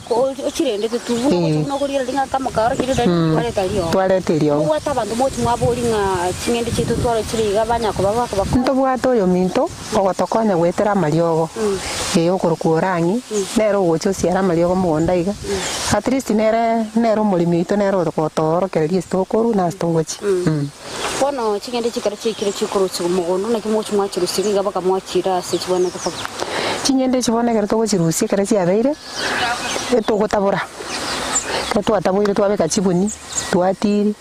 Ochirendete tu, buna ogocha buna okorigereria ng'a kamo kaorokire riria twareta eriogo. Twareta eriogo. Mobwate abanto mogochi mwabori ng'a ching'ende chiaito twarochire iga banya koba bakobakonya. Ntobwate oyominto ogotokonya goetera amariogo, ee okorokwa Orang'i, nere ogocha osiara amariogo mogondo iga, at least nere nere omoremi oito nere ogotoorokereria ase tokorwa na ase togochia. Bono ching'ende chikero chiaikire chikorusigwa mogondo, naki mogochia mwachirusia iga baka mwachiira ase chibwenerete koba. Ching'ende echi bono ekero togochirusia ekero chiabeire, etogotabora, ekero twataboire twabeka chibuni, twatiri,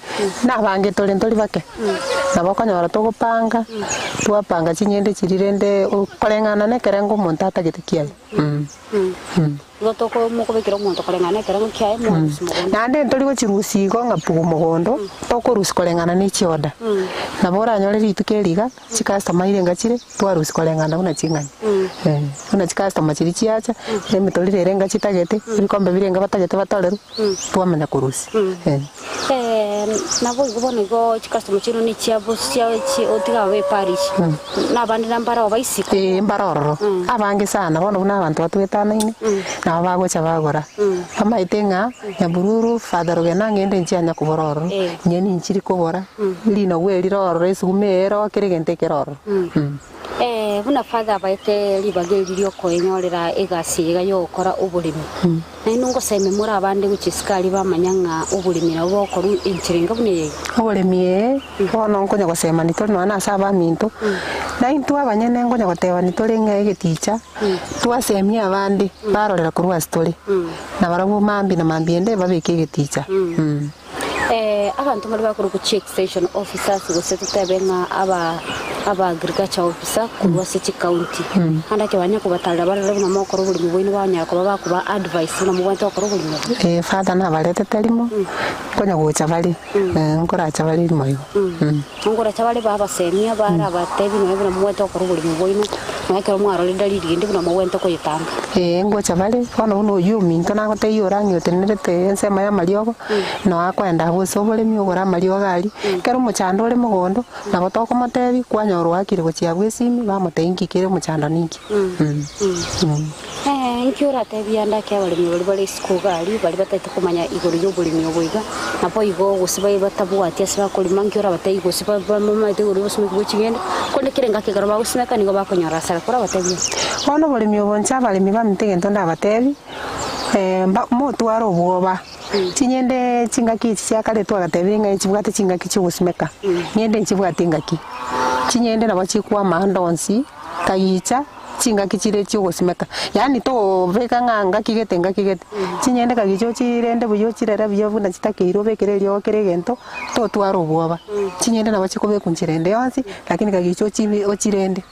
na abange tore ntori bake, nabo okonyora togopanga, twapanga ching'ende chiria rende koreng'ana na ekerengo omonto atagete kiaye. Igo toko mokobekera omonto koreng'ana nekerengo kiaye mwarusia mogondo. Naende ntori gochirusia igo ng'a pugu mogondo, tokorusia koreng'ana ne chioda. Nabo oranyore rituko eri iga, chicustomer irenga chire, twarusia koreng'ana buna ching'ani. Buna chicustomer chiria chiacha, emetoriro ere enga chitagete, ebikombe bire enga batagete batorerwe, twamanya korusia. Naboigo bono igo chicustomer chiaino nechiabo chia chi otiga abe eparish, na abande nambare oba isiko. Ee, mbare ororo, abange sana, bono buna abanto batwetanaine, nabo bagocha bagora. Bamaete ng'a Nyabururu, Father Rugena ng'ende nchianya kobora ororo, inye ninchiri kobora, rinogu eri rire ororo, esuguma eye ere oo, kera egento ekere ororo. Buna Father abaete ribaga eri riokoenyorera egasi eye iga yogokora oboremi, Nainwe ngosaime more abande gochia isiko aria bamanya ng'a oboremi nabo bokorwa enchera enga buna eye iga. Oboremi ee, bono nkonya gosemani tore nonya nase abaminto, na intwe abanyene nkonya gotebani tore ng'a egeticha, twasemia abande barorera korwa ase tore, na barabwo mambia na mambia ende babeke egeticha. Abanto mbaria bakorokwa chi'extension officers gose totebe ng'a aba aba agriculture officer korwa ase chicounty. Naende ekero banya kobatarera barore buna mogokora oboremi bwaino banyara koba bakoba advice buna mobwenerete gokora oboremi obo. Ee, father nabaretete rimo, nkonya gocha bare, nkoracha bare rimo igo. Nkoracha bare babasemia barabatebie nonya buna mobwenerete gokora oboremi bwaino, nonya ekero mwarorire dalili ende buna mobwenerete koyetanga. Ee, ngocha bare, bono buna oyio ominto nagotebia orang'e otenenerete ensemo y'amariogo, noo akoenda abwo ase oboremi ogore amariogo aria, ekero omochando ore mogondo, nabo tokomotebia, kwanyora oakire gochia abwo esimi, bamotebia nki kere omochando ninki. Inki oratebie ande ake abaremi baria bare isiko iga aria, baria bataete komanya igoro y'oboremi obo iga, naboigo gose baye batabwati ase bakorema, inki orabatebie gose bamaete igoro y'obosimeki bwe ching'ende, korende kera engaki ekero bagosimeka nigo bakonyora hasara, korabatebie? Bono oboremi obo inche abaremi baminto egento ndabatebie, motware obwoba, Ching'ende chingaki echi chia kare twagatebirie ng'a nchibwate chingaki chiogosimeka, ng'ende nchibwate engaki. Ching'ende nabo chikwama ande onsi, kagicha chingaki chire chiogosimeka, yaani tobeka ng'a ngaki gete ngaki gete. Ching'ende kagicha ochirende buya ochirere buya buna chitakeire obekere eriogo kera egento, totwara obwoba. Ching'ende nabo chikobekwa nchera ende yonsi, lakini kagicha ochibi ochirende.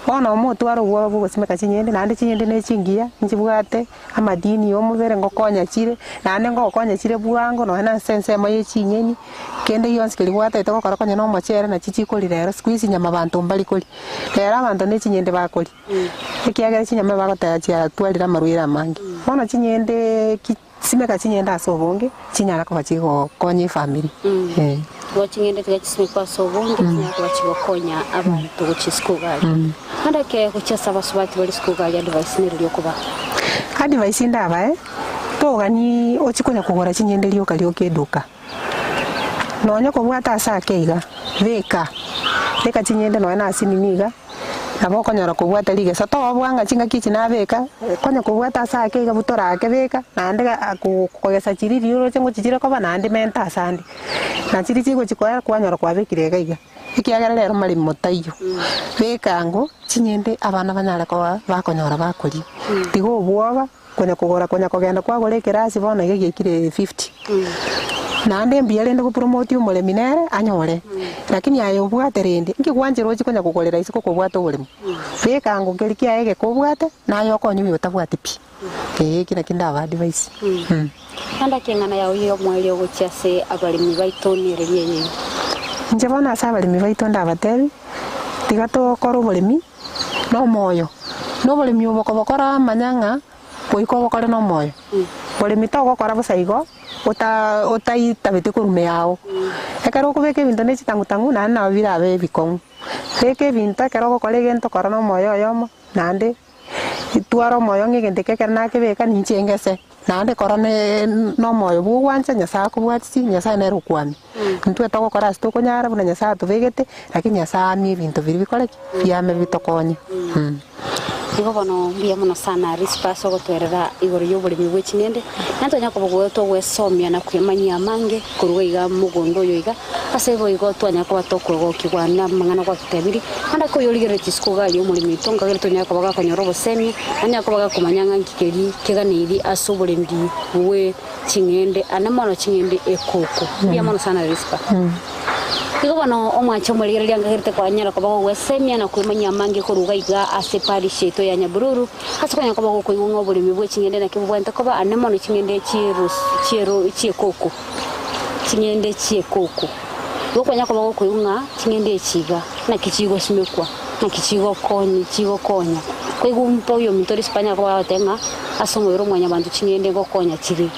Bono omotware obwoba bwa ogosimeka ching'ende, naende ching'ende ne chingiya, nchibwate amadini ya omobere ngokonya chire, naende ngokonya chire bwango nonya na ase ensemo ya chinyeni, kende gionsi keria gwataete gokora konya na omochere nachi chikoria rero siku hizi nyama banto mbari koria, rero abanto ne chinyende bakoria, ekiagera chinyama bagoteba chiatwarire amarwaire amange. Bono chinyende ki. Simeka ching'ende ase obonge, chinyare koba chigokonya efamiri. Eh. Igo ching'ende tiga chisimekwe ase obonge, chinyare koba chigokonya abanto gochia isiko iga aria. Naende ekero gochia ase abasubati bare isiko iga aria advice nere eria okobaa. Advice ndabae, togani ochie konya kogora ching'ende rioka rioka eduka. Nonya kobwate ase ake iga, beka, beka ching'ende nonya na ase nini iga, nabo okonyora kobwata rigesa. Tobua ng'a chingaki echi nabeka, konya kobwata ase ake iga butora ake beka, naende ga kogesa chiria riria oroche ngochi chire koba naende menta ase ande. Na chiria chigochi koera kwanyora kwabekire iga iga. Ekiagera rero maremi taiyo. Beka ango ching'ende abana banyare koba bakonyora bakoria. Tiga obwoba konya kogora konya kogenda kwagora ekerasi bono iga giaikire 50. Naende mbuya rende gopromote omoremi nere anyore, lakini aye obwate rende, inki gwanchera ochie konya kogorera isiko kobwate oboremo? Beka ango keria kiaye egeka obwate, naye okonye oyo otabwati pi. Ee, eki nakio ndaba advise. Naende ake eng'ana yao y'omoerio gochia ase abaremi baito nereria eye iga. Inche bono ase abaremi baito ndabatebi, tiga tokore oboremi nomoyo, na oboremi obo kobokora manya ng'a goika obokore nomoyo. Boremi togokora bosa igo, ota otaitabeti korwa ime yao. Ekero okobeka ebinto ne chitang'u tang'u naende nabo birabe ebikong'u. Beka ebinto ekero ogokora egento kora nomoyo oyomo, naende. Twara omoyo ng'a egento eke ekero nakebeka ninche ngese, naende kora nomoyo bw'ogwancha Nyasae akobwatisie, Nyasae nere okwamia. Intwe togokora ase tokonyara buna Nyasae atobegete, lakini Nyasae aamie ebinto biria bikore ki? Biame bitokonye. Igo bono mbuya mono sana Rispa ase ogotoerera igoro y'oboremi bwe ching'ende, naende twanyara koba togwesomia na kwemanyia amange korwa iga mogondo oyo iga. Ase boigo twanyara koba tokwegokigwa namang'ana gwatotebirie, naende ake oyorigereria chisiko iga aye omoremi oito, nkagere tonyare koba gakonyora obosemia, na onyare koba gakomanya ng'a nki keria keganeirie ase oborendi bwe ching'ende, ane mono ching'ende ekoko. Mbuya mono sana Rispa. Igo bono omwanche omorigereria nkagerete kwanyara koba gogwesemia na kwemanyia amange korwa iga iga ase parish yaito ya Nyabururu, ase kwanyara koba gokoigwa ng'a oboremi bwe ching'ende naki bobwenerete koba, ane mono ching'ende chieros chiero chiekoko. Ching'ende chi'ekoko. Igo kwanya koba gokoigwa ng'a ching'ende echi iga, naki chigosimekwa, naki chigokonya chigokonya. Koigwa mpa oyominto ore isiko anyare koba agoteba ng'a ase omobere o mwanyabanto ching'ende ngokonya chire.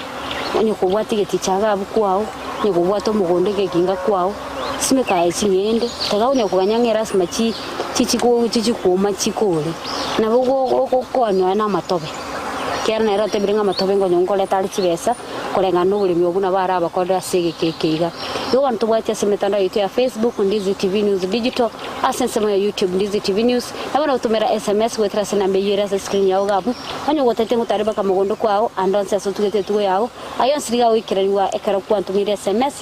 Onye kobwate egeticha iga abwo kwao, onye kobwate omogondo egekinga kwao, simeka aye ching'ende, tega onye koganya ng'a erasima chi chichiko chichikuoma chikore. Nabo go ogokonya na amatobe, ekiagera nere otebire ng'a amatobe nkonye nkoreta are chibesa. Koreng'ana noboremi obwo nabo arabakorere ase egeka eke iga. Igo bono tobwati ase emetandao yaito ya Facebook, Ndizi TV News Digital, ase ensemo ya YouTube, Ndizi TV News, nabo nogotumera SMS goetera ase enamba eyio ere ase escreen yao iga abwo, onye gotagete ngotare mpaka mogondo kwao, ande onsi ase otugete etugo yao, ayio onsi nigo agoikeranigwa ekero kwantomeire SMS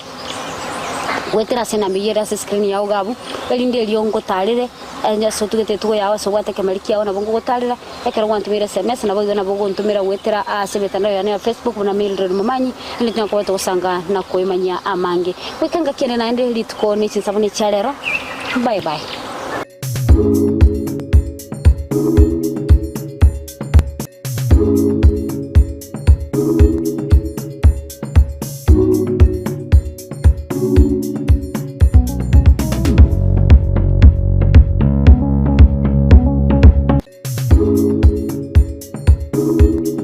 goetera ase enamba eyio ere ase escreen yao iga abwo, erinde erio ngotarere ase otugete etugo yao ase obwate ekemeri kiao nabo ngogotarera. Ekero gwantomeire sms naboigo nabo ogontomera goetera ase emetandao yane ya Facebook buna Mildred Momanyi, naende tonya koba togosanga na koemanyia amange. Goika engaki ende naende, rituko ne chinsabo ne chia rero. Bye bye.